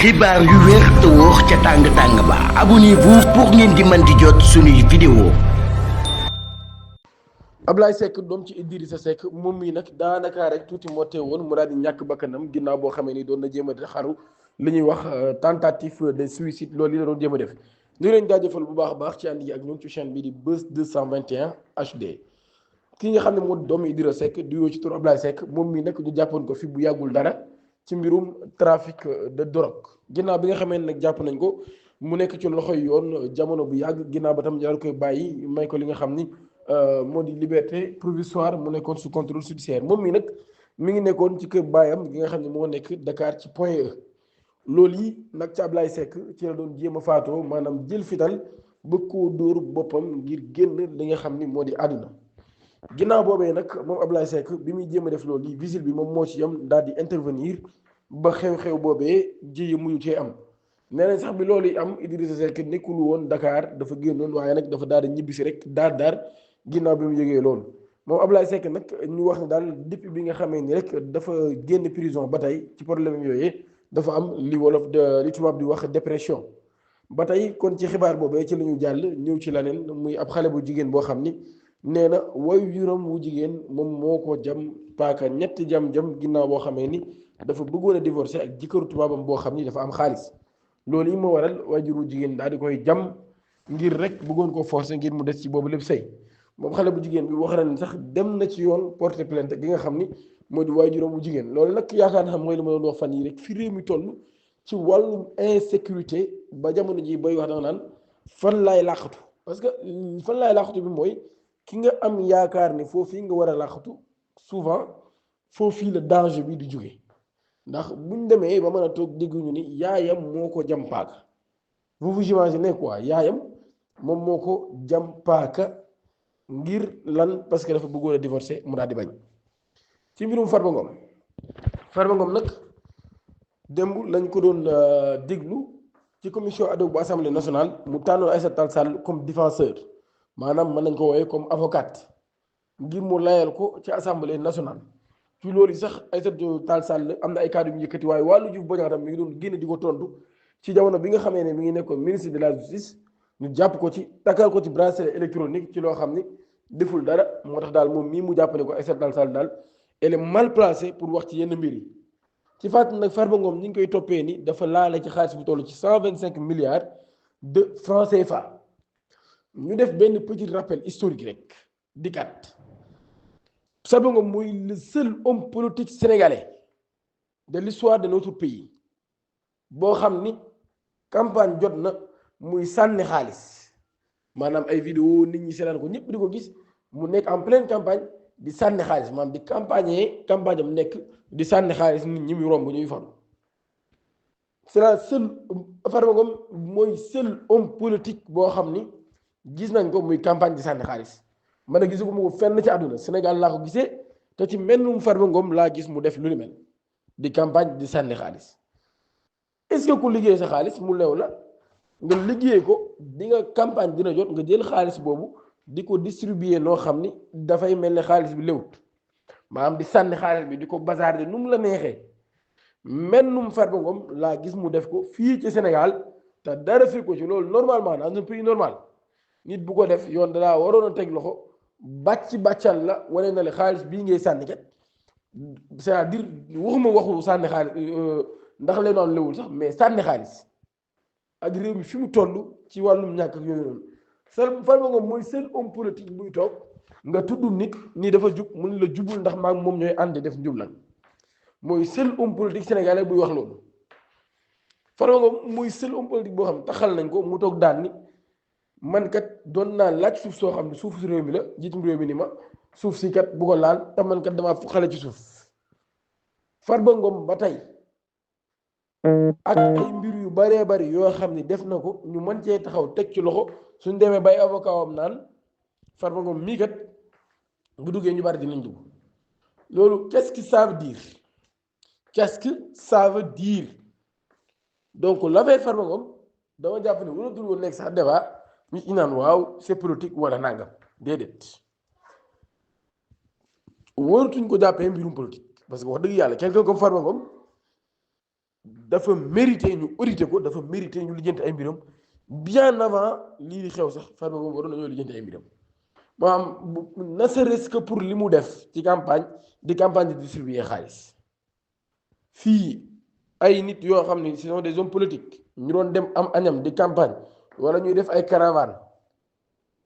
xibaar yu wér te wóor ca tàng tàng ba abonnez-vous pour ngeen di mën di jot suñuy vidéo. Ablaye Seck doom ci Idrissa Seck moom mii nag daanaka rek tuuti moo teewoon mu daal di ñàkk bakkanam ginnaaw boo xamee ni doon na jéem a xaru li ñuy wax tentative de suicide loolu yi la doon jéem a def ñu leen jaajëfal bu baax a baax ci ànd yi ak ñoom ci chaîne bi di Buzz 221 HD. ki nga xam ne moo doomu Idrissa Seck di yoo ci tur Ablaye Seck moom mii nag ñu jàppoon ko fi bu yàggul dara ci mbirum trafic de drogue ginnaaw bi nga xamee nag jàpp nañ ko mu nekk ci loxoy yoon jamono bu yàgg ginnaaw ba tam daal koy bàyyi may ko li nga xam ni moo di liberté provisoire mu nekkoon sous contrôle judiciaire moom mi nag mi ngi nekkoon ci kër baayam gi nga xam ne moo nekk Dakar ci Point E loolu yi nag ci Ablaye Seck ci la doon jéem a faatoo maanaam jël fital bëgg koo dóor boppam ngir génn li nga xam ni moo di àdduna ginnaaw boobee nag moom Ablaye Seck bi muy jéem a def loolu yi vigile bi moom moo ci yam daal di intervenir ba xew-xew boobee ji muyu cee am nee nañ sax bi loolu yi am Idrissa Seck nekkul woon Dakar dafa génnoon waaye nag dafa daal di ñibbisi rek daar ginnaaw bi mu yëgee loolu moom Ablaye Seck nag ñu wax ne daal depuis bi nga xamee ni rek dafa génn prison ba tey ci problème yooyu dafa am li wolof li tubaab di wax dépression ba tey kon ci xibaar boobee ci la ñu jàll ñëw ci leneen muy ab xale bu jigéen boo xam ni nee na waajuram wu jigéen moom moo ko jam paaka ñetti jam-jam ginnaaw boo xamee ni dafa bëggoon a divorcer ak jëkkëru tubaabam boo xam ni dafa am xaalis loolu yi moo waral waajur wu jigéen daal di koy jam ngir rek bëggoon ko forcer ngir mu des ci boobu lépp sëy moom xale bu jigéen bi wax na ne sax dem na ci yoon porter plainte gi nga xam ni moo di waajuram bu jigéen loolu nag yaakaar na xam mooy li ma doon wax fan yi rek fi réew mi toll ci wàllum insécurité ba jamono ji bay wax danga naan fan laay làqatu parce que fan laay làqatu bi mooy ki nga am yaakaar ni foofii nga war a làqatu souvent foofii la danger bi di jóge ndax buñ demee ba mën a toog dégguñu ni yaayam moo ko jam paaka vous vous imaginez quoi yaayam moom moo ko jam paaka ngir lan parce que dafa bëggoon a divorcer mu daal di bañ ci mbirum Farba Ngom nag démb lañ ko doon déglu ci commission ad hoc bu assemblée nationale mu tànnoon Aïssata Tall Sall comme défenseur maanaam mën nañ ko woowee comme avocate ngir mu layal ko ci assemblée nationale ci loolu sax Aïssata Tall Sall am na ay kàddu yu yëkkati waaye wàllu Diouf Bodiang tam mi ngi doon génn di ko tontu ci jamono bi nga xamee ne mi ngi nekkoon ministre de la justice ñu jàpp ko ci takkal ko ci bracelet électronique ci loo xam ni deful dara moo tax daal moom mii mu jàpp ne ko Aïssata Tall Sall daal elle est mal placée pour wax ci yenn mbir yi ci fàttali nag Farba Ngom ñi ngi koy toppee ni dafa laale ci xaalis bu toll ci 125 milliards de francs CFA ñu def benn petit rappel historique rek di kat Farba Ngom mooy le seul homme politique sénégalais de l'histoire de notre pays boo xam ni campagne jot na muy sànni xaalis maanaam ay vidéo nit ñi seetaan ko ñëpp di ko gis mu nekk en pleine campagne di sànni xaalis maanaam di campagne am nekk di sànni xaalis nit ñi muy romb ñuy faru c'est la seule Farba Ngom mooy seul homme politique boo xam ni gis nañ ko muy campagne di sànni xaalis man a gisu ko mu fenn ci àdduna Sénégal laa ko gisee te ci mennum Farba Ngom laa gis mu def lu ni mel di campagne di sànni xaalis est-ce que ku liggéey sa xaalis mu leew la nga liggéey ko di nga campagne dina jot nga jël xaalis boobu di ko distribuer noo xam ni dafay mel ne xaalis bi léwut maanaam di sànni xaalis bi di ko bazarder nu mu la neexee mennum Farba Ngom laa gis mu def ko fii ci Sénégal te dara fi ko ci loolu normalement dans un pays normal nit bu ko def yoon dalaa waroon a teg loxo bàccal la wane na le xaalis bii ngay sànni kat c'est-à-dire waxuma waxu sànni xaalis ndax leen noonu léwul sax mais sànni xaalis ak réew mi fi mu toll ci wàllum ñàkk ak yooyu noonu Farba Ngom mooy seul homme politique buy toog nga tudd nit ñi dafa jub mun la jubul ndax maa ngi moom ñooy ànd def njublan mooy seul homme politique sénégalais buy wax loolu Farba Ngom mooy seul homme politique boo xam taxal nañ ko mu toog daan ni man kat doon naa laaj suuf soo xam ne suuf si réew mi la jiitum réew mi ni ma suuf si kat bu ko laal te man kat damaa xale ci suuf Farba Ngom ba tey ak ay mbir yu baree bari yoo xam ni def na ko ñu mën cee taxaw teg ci loxo suñ demee bay avocat am naan Farba Ngom mii kat bu duggee ñu bari dinañ dugg loolu qu'est-ce que ça veut dire qu'est-ce que ça veut dire donc l'affaire Farba Ngom dama jàpp ne wala dul woon nekk sax débat ñu ci naan waaw c'est politique wala nangam déedéet warutuñ ko jàppee mbirum politique parce que wax dëgg yàlla quelqu'un comme Farba Ngom dafa mérité ñu audité ko dafa mérité ñu lijjanti ay mbiram bien avant lii di xew sax Farba Ngom waroon nañoo lijjanti ay mbiram maanaam ne serait-ce que pour li mu def ci campagne di distribuer xaalis fii ay nit yoo xam ne ce sont des hommes politiques ñu doon dem am añam di campagne wala ñuy def ay caravane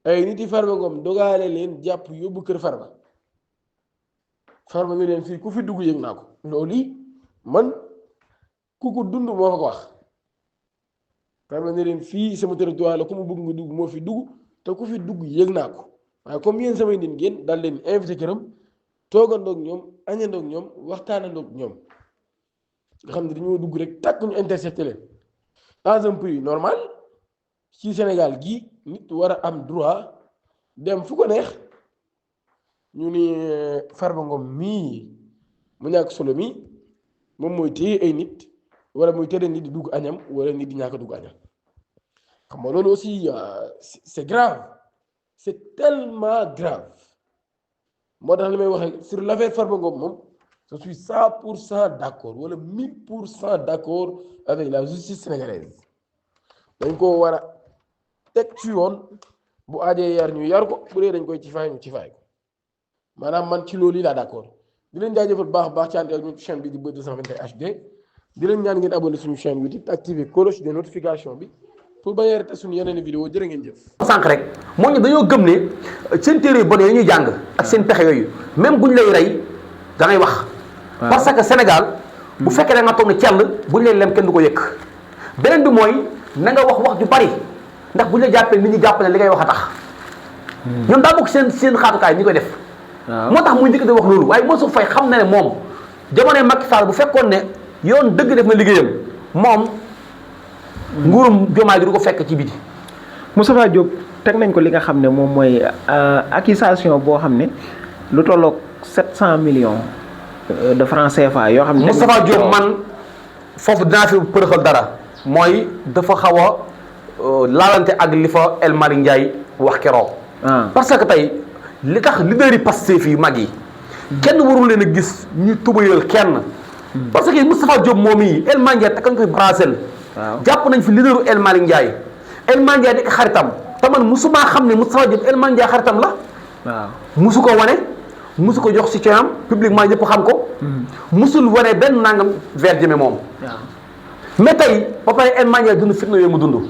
ay nit yi Farba Ngom dogaale leen jàpp yóbbu kër Farba nga leen fii ku fi dugg yëg naa ko loolu yi man ku ko dund moo ko wax Farba nga leen fii sama territoire la ku mu bëgg nga dugg moo fi dugg te ku fi dugg yëg naa ko waaye comme yéen samay nit ngeen daal leen invité këram toogandoog ñoom añandoog ñoom waxtaanandoog ñoom nga xam ne dañoo dugg rek tàkk ñu intercepté leen dans un pays normal ci Sénégal gi nit war a am droit dem fu ko neex ñu ni Farba Ngom mii mu ñàkk solo mii moom mooy téye ay nit wala muy tere nit di dugg añam wala nit di ñàkk dugg añam xam nga loolu aussi c'est grave c'est tellement grave moo tax li may wax sur l'affaire Farba Ngom moom je suis 100% d'accord wala 1000% d'accord avec la justice sénégalaise dañ ko war a teg ci yoon bu aajee yar ñu yar ko bu dee dañ koy ci faay ñu ci faay ko maanaam man ci loolu yi laa d'accord di leen jaajëfal baax ci ànd ak ñu chaîne bi di Buzz 221 HD di leen ñaan ngeen abonné suñu chaîne YouTube activer cloche de notification bi pour bañ a rater suñu yeneen vidéo jërë ngeen jëf. sànq rek moo ñu dañoo gëm ne seen téere yu bon yi ñuy jàng ak seen pexe yooyu même buñ lay rey da ngay wax. parce que Sénégal bu fekkee da nga toog ne cell buñ lay lem kenn du ko yëkk beneen bi mooy na nga wax ju bari ndax buñ la jàppee nit ñi jàpp ne li ngay wax a tax. ñoom daa bokk seen xaatukaay ñi koy def. moo tax muy njëkk di wax loolu waaye Mansour Faye xam na ne moom jamonoy Macky Sall bu fekkoon ne yoon dëgg def na liggéeyam moom nguurum Diomaye du ko fekk ci biti. Moustapha Diop teg nañ ko li nga xam ne moom mooy accusation boo xam ne lu tolloog 700 millions de francs CFA yoo xam ne. Moustapha Diop man foofu dinaa fi përëxal dara mooy dafa xaw a laalante ak li fa El Malick Ndiaye wax keroog. parce que tey li tax leader yi Pastef yu mag yi kenn warul leen a gis ñu tubayal kenn. parce que Moustapha Diop moom yi El Malick Ndiaye takk nañ koy brasel. jàpp nañ fi leaderu El Malick Ndiaye. El Malick Ndiaye nekk xaritam te man musuma xam ne Moustapha Diop El Malick Ndiaye xaritam la. waaw musu ko wane musu ko jox si coonam publiquement ñëpp xam ko. musul wane benn nangam vers jëme moom. mais tey ba pare El Malick Ndiaye dund fitna yooyu mu dund.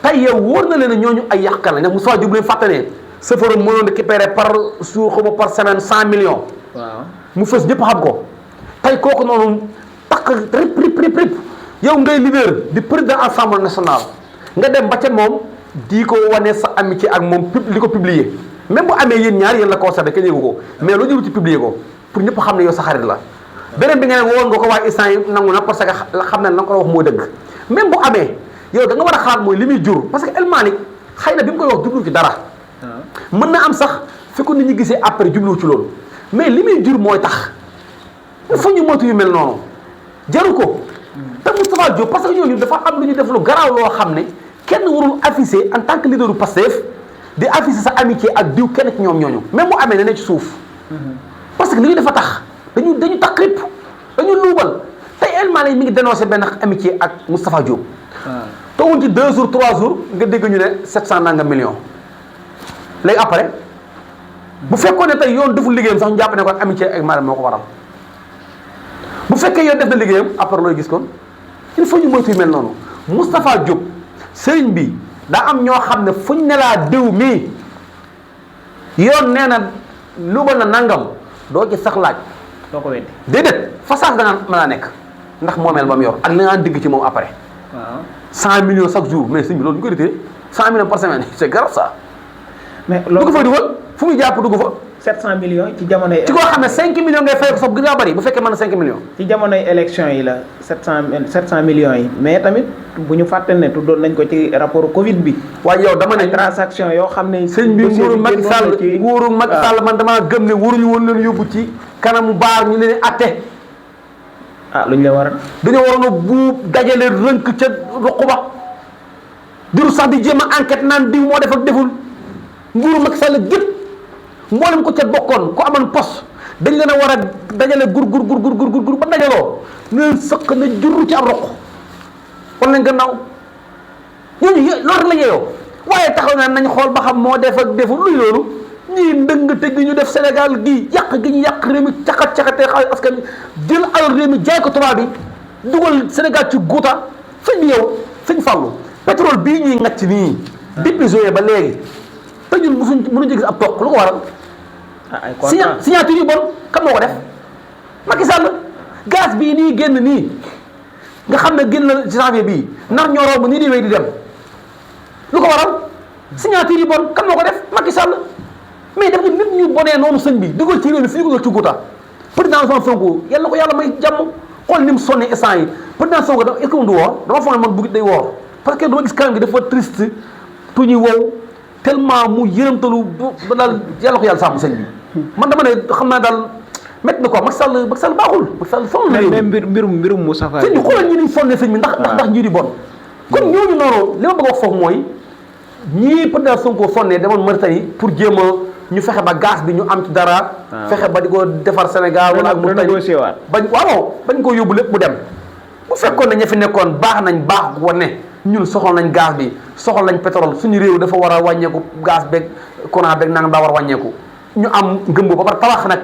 tey yow wóor na leen ne ñooñu ay yàqkan la ndax Moustapha Diop leen fàtte ne chauffeur mënoon récupérer par jour xaw ma par semaine 100 millions. waaw mu fës ñëpp xam ko. tey kooku noonu takk rip yow ngay leader di président assemblée nationale nga dem ba ca moom di ko wane sa amitié ak moom li ko publier même bu amee yéen ñaar yéen la concerné kenn yëgu ko mais loo jëlu ci publier ko pour ñëpp xam ne yow sa xarit la. beneen bi nga ne woon nga ko waaye instant yi nangu na parce que xam na la nga ko wax moo dëgg même bu amee yow da nga war a xalaat mooy li muy jur parce que El Malick xëy na bi mu koy wax jublu ci dara. mën na am sax fi ko nit ñi gisee après jublu ci loolu mais li muy jur mooy tax. il faut ñu moytu yu mel noonu jaru ko te Moustapha Diop parce que ñooñu dafa am lu ñu def lu garaaw loo xam ne kenn warul afficher en tant que leader du Pastef di afficher sa amitié ak diw kenn ci ñoom ñooñu même bu amee ne ci suuf parce que li ñu dafa tax dañu takk rip dañu luubal tey El Malick mi ngi dénoncé benn amitié ak Moustapha Diop. tooguñ ci 2 jours 3 jours nga dégg ñu ne 700 nangam millions léegi après bu fekkoon ne tey yoon deful liggéeyam sax ñu jàpp ne kon amitié ak Malick moo ko waral. bu fekkee yow def na liggéeyam après looy gis kon il faut ñu moytu yu mel noonu Moustapha Diop sëriñ bi daa am ñoo xam ne fuñ ne laa diw mii yoon nee na luubal na nangam doo ci sax laaj. doo ko weddi déedéet façage da nga mën a nekk ndax moomeel ba mu yor ak li nga digg ci moom après. waaw 100 millions chaque jour mais sëriñ bi loolu ñu koy retiré 100 millions par semaine c'est grave ça. mais loolu dugg fa dugal fu muy jàpp dugg fa. 700 millions ci jamonoy. ci koo xam ne 5 millions ngay fay ko sax gën a bëri bu fekkee mën na 5 millions. ci jamonoy élection yi la 700 millions yi mais tamit bu ñu fàtte ne tuddoon nañ ko ci rapport Covid bi. waaye yow dama ne transaction yoo xam ne. sëñ bi nguuru Macky Sall man damaa gëm ne waruñu woon leen yóbbu ci kanamu baar ñu leen atte. lu ñu la war a. dañoo waroon a buub dajale rënk ca ruq ba juru sax di jéem a enquête naan diw moo def ak deful nguuru Macky Sall gépp mboolem ko ca bokkoon ku amoon poste dañ leen a war a dajale gur ba dajaloo ñu leen sëq na jurru ci ab roq wala leen gannaaw ñooñu loolu rek la yeeyoo waaye taxaw na nañ xool ba xam moo def ak deful luy loolu ñii ndëng te gi ñu def Sénégal gii yàq gi ñu yàq réew mi caxatee xaalis askan wi jël alal réew mi jaay ko tubaab bi dugal Sénégal ci guuta sëñ bi yow sëñ Fallou pétrole bii ñuy ngacc nii depuis juillet ba léegi te ñun mënuñu gis ab toq lu ko waral ay contrat signature yu bon kan moo ko def Macky Sall gaz bii nii génn nii nga xam ne génn na janvier bii nar ñoo romb nii di wéy di dem lu ko waral signature yu bon kan moo ko def Macky Sall mais def nga nit ñu bonee noonu sëñ bi dugal ci réew mi fi ñu dugal ci guuta président Ousmane Sonko yàlla ko yàlla may jàmm xool ni mu sonné instant yi président Sonko est-ce que du woor dama foog ne man bugg day woor parce que dama gis kanam gi dafa triste tu ñuy wow tellement mu yërëmtalu ba daal yàlla ko yàlla sàmm sëñ bi man dama ne xam naa daal métti na quoi Macky Sall baaxul Macky Sall sonn na réew mais mbirum Moussa Fall sëñ bi xoolal ñi niñ sonné sëñ bi ndax ñii di bon kon ñooñu noonu li ma bëgg a wax foofu mooy ñii président Sonko sonné demoon Mauritanie pour jéem a ñu fexe ba gaz bi ñu am ci dara fexe ba di ko defar Sénégal wala ak Mauritanie bañ ko yóbbu lépp mu dem bu fekkoon ne ña fi nekkoon baax nañ baax wane ñun soxla nañ gaz bi soxla nañ pétrole suñu réew dafa war a wàññeeku gaz beeg courant beeg nangam daa war a wàññeeku ñu am ngëm ba pare tabax nag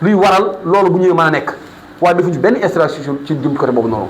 luy waral loolu bu ñëwee mën a nekk waaye defuñu benn installation ci jëm côté boobu noonu